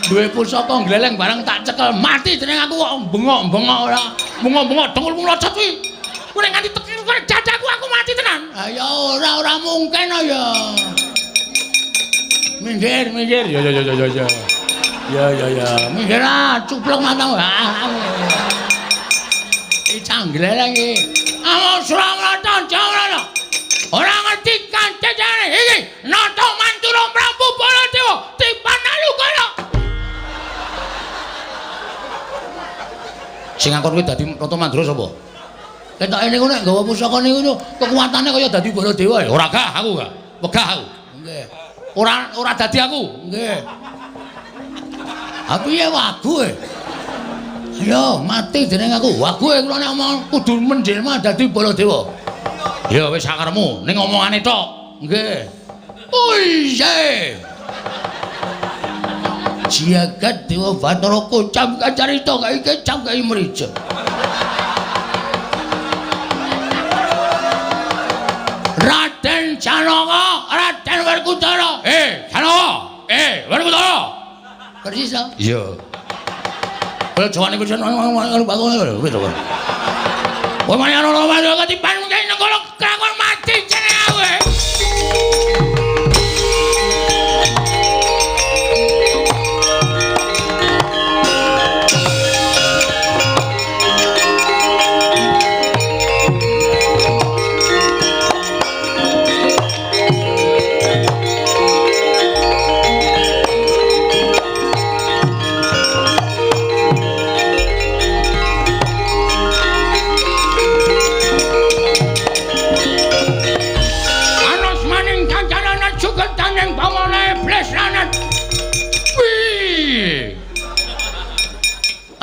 Duwe pusaka gleleng barang tak cekel mati jeneng aku kok bengok-bengok ora. Bengok-bengok dengkulmu locot kuwi. Kowe nek nganti tekir kowe jadaku aku mati tenan. Ah ya ora ora mungkin ya. Minggir, minggir. Ya ya ya ya ya. Ya ya ya. Minggir ah, cuplok matamu. Iki cah gleleng iki. Amo Suramarta Jawara. Ora ngerti kancane iki. Nata Mantura Prabu Baladewa tipan Alugoro. Sing ngakon kuwi dadi Nata Mandura sapa? Ketoke niku nek nggawa pusaka niku kekuatane kaya dadi Baladewa ya. Ora gah aku gah. Wegah aku. Nggih. Ora ora dadi aku. Nggih. Ha piye wagu e? Ayo mati jeneng aku. Wagu e kula nek omong kudu menjelma dadi Baladewa. Ya wis sakaremu ning omongane tok. Nggih. Oh iya. Jagat Dewa Bathara kocam kacarita kae kecam kae mrija. Raden Janaka, Raden Werkudara. Janaka. Werkudara. Persis to? Iya. Kaya jawane kuwi karo bakul wis to. Kowe malah ana ketipan mungkin negara kelakon mati jenenge aku.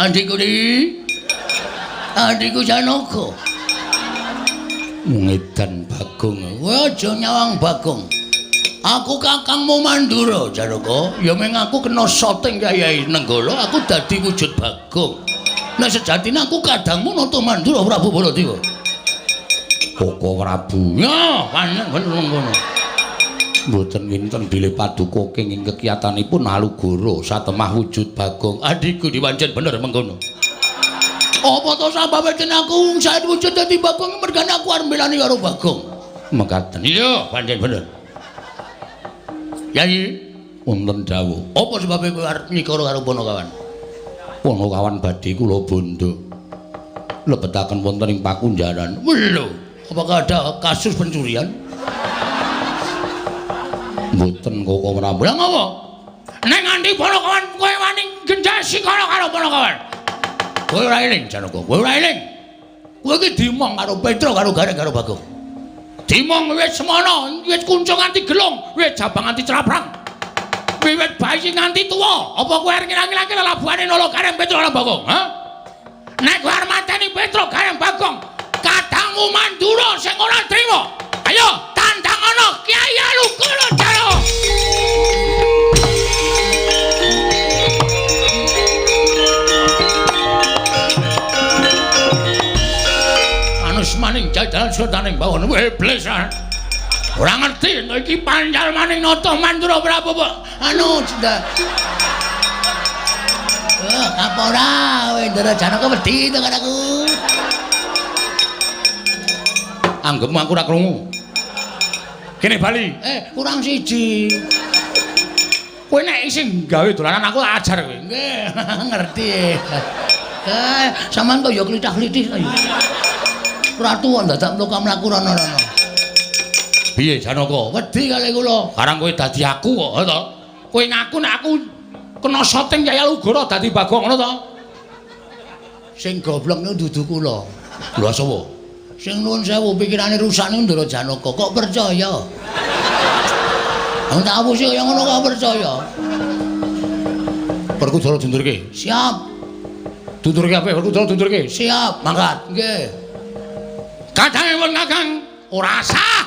Adikku di. Adikku Janaka. Ngedan Bagong. Kowe aja nyawang Bagong. Aku kakangmu Mandura, Janaka. Ya meng aku kena soting Kyai Nenggala, aku dadi wujud Bagong. Nek sejatine aku kadangmu Nata Mandura Prabu Baladewa. Koko Prabu. Ya, pancen bener ngono. Mboten winten bilih paduka kenging kekiyatanipun Alugoro satemah wujud Bagong. Adikku dipancen bener mengkono. Apa to sababe yen aku saet wujud dadi Bagong mergane aku arep mbelani karo Bagong. Mekaten. Iya, pancen bener. Yai, wonten dawuh. Apa sebabe kowe arep nyikara karo Panakawan? Panakawan badhe kula bondo. Lebetaken wonten ing pakunjaran. Lho, apakah ada kasus pencurian? Mboten Koko Prabu. Lah ngopo? Nek nganti Panakawan kowe wani gendhas sikara karo Panakawan. Kowe ora eling Janaka, kowe ora eling. Kowe iki dimong karo Petruk karo Gareng karo Bagong. Dimong wis semono, wis kuncung nganti gelung, wis jabang nganti craprang. Wiwit bayi nganti tuwa, apa kowe arep ngilang-ngilangke lelabuhane Nala Gareng Petruk karo Bagong, ha? Nek kowe arep mateni Petruk Gareng Bagong, kadangmu Mandura sing ora trima. Ayo tandang ana Kyai Alugoro Jaya. Anus maning jajalan sutaning bawon iblis. Ora ngerti nek iki pancal maning Nata Mandura Prabu anu cinta. Apa ora kowe Ndara Janaka wedi to karo aku. Anggepmu aku ora krungu. Kene bali. Kurang siji. Kowe nek isih gawe dolanan aku tak ajar kowe. Nggih, ngerti. Sampeyan kok ya klithah-klithih to ya. Ratu kok dadak mlaku-mlaku rono-rono. Piye Janaka? Wedi kali kula. Karang kowe dadi aku kok, to. Kowe ngaku nek aku kena soting Kyai Alugoro dadi Bagong ngono to? Sing goblok niku dudu kula. Lha sapa? Sing nuwun sewu pikirane rusak niku Ndara Janaka. Kok percaya? Wong tak apusi kaya ngono kok percaya. Werkudara dundurke. Siap. Dundurke apa? Werkudara dundurke. Siap. Mangkat. Nggih. Kadange pun Kakang ora sah.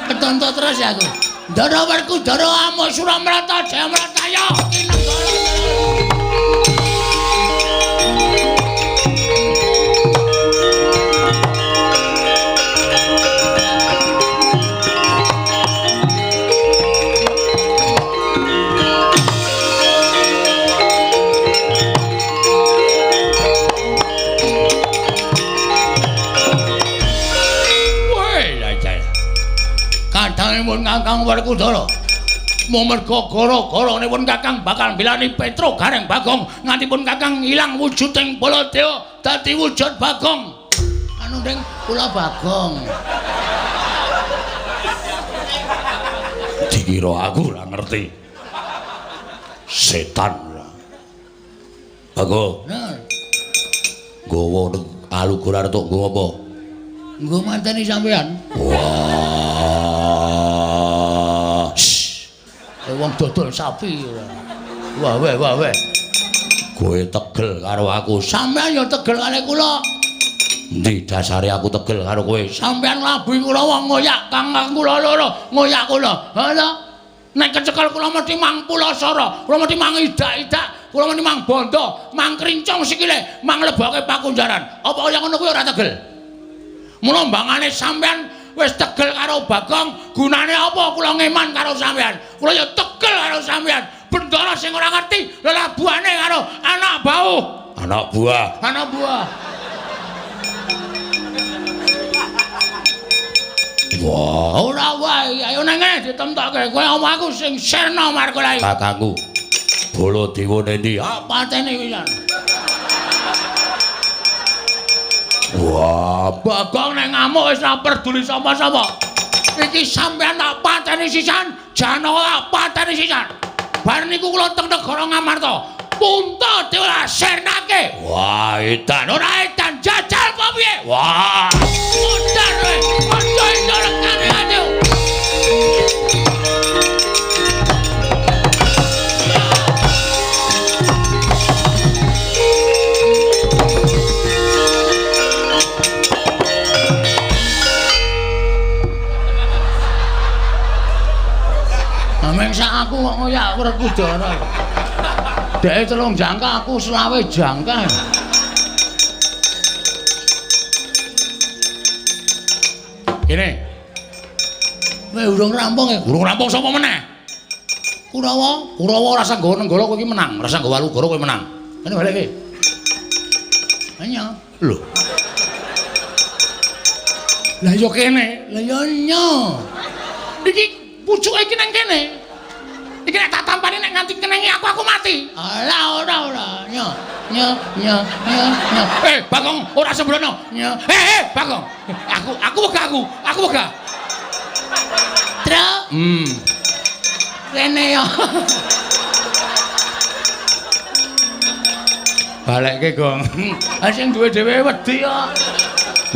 Ketonto terus ya aku. Ndara Werkudara amuk Suramrata Jayamrataya kinenggara. Kadangipun Kakang Werkudara. Mung merga gara-garane pun Kakang bakal mbelani Petruk Gareng Bagong nganti pun Kakang ilang wujuding Baladewa dadi wujud Bagong. Anu ding kula Bagong. Dikira aku ora ngerti. Setan. Bagong. Nah, nggawa Alugoro arep tok nggawa apa? Nggo manteni sampean. Wah. Wong dodol sapi. Wah weh wah weh. Kowe tegel karo aku. Sampean ya tegel karo kula. Endi dasare aku tegel karo kowe? Sampean nglabuhi kula wong ngoyak kang kula loro, ngoyak kula. Ha ta? Nek kecekel kula mesti mang pulasara, kula mesti mang idak-idak, kula mesti mang bondo, mang krincong sikile, mang leboke pakunjaran. Apa kaya ngono kuwi ora tegel? Mula mbangane sampean wis tegel karo Bagong, gunane apa kula ngeman karo sampean? Kula ya tegel karo sampean. Bendara sing ora ngerti lelabuhane karo anak bau. Anak buah. Anak buah. Wah, ora wae. Ayo nang ngene ditemtokke. Kowe omong aku sing sirna markulai. Kakangku. Baladewa nendi? Ah, pateni pisan. Wah, Bagong nek ngamuk wis ora peduli sapa-sapa. Iki sampean tak pateni sisan, Janaka tak pateni sisan. Bar niku kula teng negara Ngamarta. Punta dewa sirnake. Wah, edan. Ora edan jajal apa piye? Wah, modar kowe. Aja iso rekane ayo. Aku kok ngoyak Werkudara. Dheke 3 jangka, aku 25 jangka. Kene. Kowe urung rampung ya? Urung rampung sapa meneh? Kurawa, Kurawa ora usah nggawa Nenggala kowe iki menang, ora usah nggawa Alugoro kowe menang. Kene balik iki. Nya. Lho. Lah ya kene, lah ya nya. Iki pucuke iki nang kene. Iki nek tak tampani nek nganti kenengi aku mati. Alah ora ora. Nya nya nya nya nya. Bagong ora sembrono. Nya. Bagong. Aku wegah aku. Aku wegah. Truk. Rene yo. Balekke, Gong. Ha sing duwe dhewe wedi kok.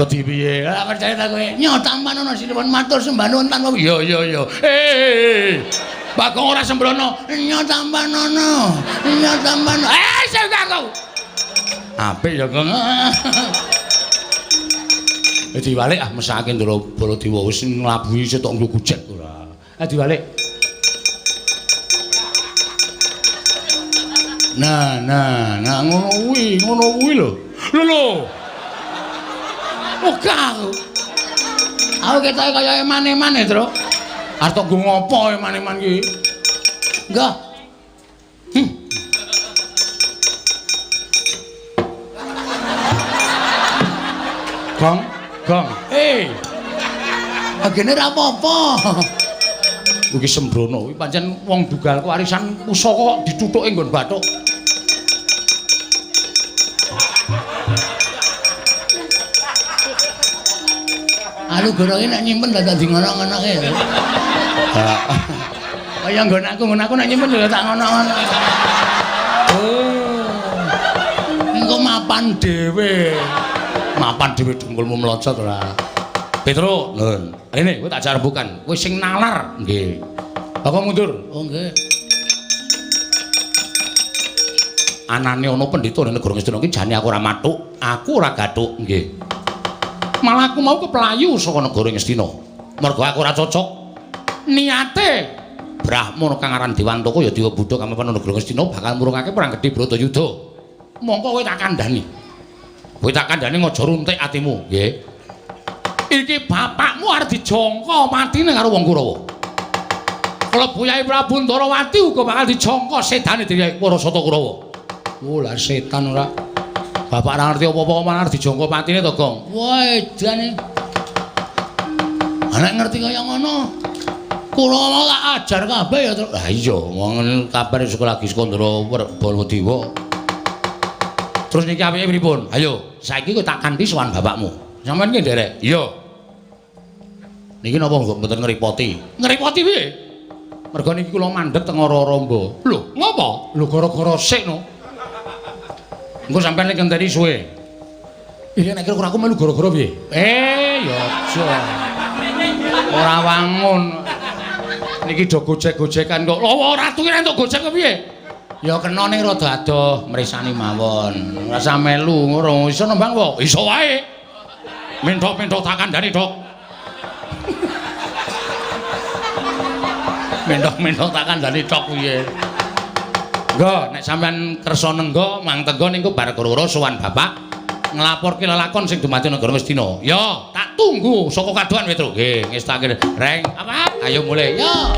Wedi piye? Ora percaya ta kowe. Nyo tampan ana sinuwun matur sembah nuwun tanpa. Iya iya iya. Bagong ora sembrono. Nyo tampan ana. Nyo tampan. Sing aku. Apik ya, Gong. Diwalik ah mesake Ndara Baladewa wis nglabuhi setok nggo gujek ora. Diwalik. Nah, nah, nah ngono kuwi lho. Lho lho. Wegah aku. Aku ketoke kaya eman-eman e, Truk. Arep tok nggo ngopo eman-eman iki? Nggah. Gong, gong. Agene ora apa-apa. Iki sembrono kuwi pancen wong dugalku warisan pusaka kok dithuthuke nggon bathuk. Alugoro iki nek nyimpen dadak di ngono-ngonoke. Heeh. Kaya nggon aku nek nyimpen ya tak ngono-ngono. Oh. Engko mapan dhewe. Mapan dhewe dengkulmu mlocot ora. Petro, nun. Rene kowe tak jarbukan. Kowe sing nalar. Nggih. Aku mundur. Oh nggih. Anane ana pendhita ning negara Ngastina iki jane aku ora mathuk, aku ora gathuk. Nggih. Malah aku mau keplayu saka negara Ngastina. Mergo aku ora cocok. Niate Brahmana kang aran Dewantaka ya Dewa Buddha kang mapan negara Ngastina bakal murungake perang gedhe Bratayuda. Mongko kowe tak kandhani. Kowe tak kandhani aja runtik atimu, nggih. Iki bapakmu arep dijangka matine karo wong Kurawa. Klebu Yai Prabu Ndarawati uga bakal dijangka sedane dening para sata Kurawa. Oh, lah setan ora. Bapak ora ngerti apa-apa malah arep dijangka patine to, Gong. Wah, edane. Nek ngerti kaya ngono, Kurawa tak ajar kabeh ya, Truk. Lah iya, wong kabar sekolah lagi saka Ndara Baladewa. Terus niki apike pripun? Ayo, saiki kowe tak kanthi sowan bapakmu. Sampeyan ki nderek? Iya. Niki napa kok mboten ngrepoti? Ngrepoti piye? Mergo niki kula mandheg teng Ora-Ramba. Lho, ngopo? Lho gara-gara sik no. Engko sampeyan nek ngenteni suwe. Iya nek kira-kira aku melu gara-gara piye? Ya aja. Ora wangun. Niki do gojek-gojekan kok. Lho ora ratu ki entuk gojek kok piye? Ya kena ning rada adoh mresani mawon. Ora usah melu ngono. Iso nembang kok? Iso wae. Menthok-menthok tak kandhani, Dok. Menthok-menthok tak kandhani tok piye. Nggo, nek sampean kersa nenggo, mang tenggo niku bar gara-gara sowan bapak nglaporke lelakon sing dumadi negara Ngastina. Ya, tak tunggu saka kadohan Petro. Nggih, ngestake. Reng, apa? Ayo mulih. Ya.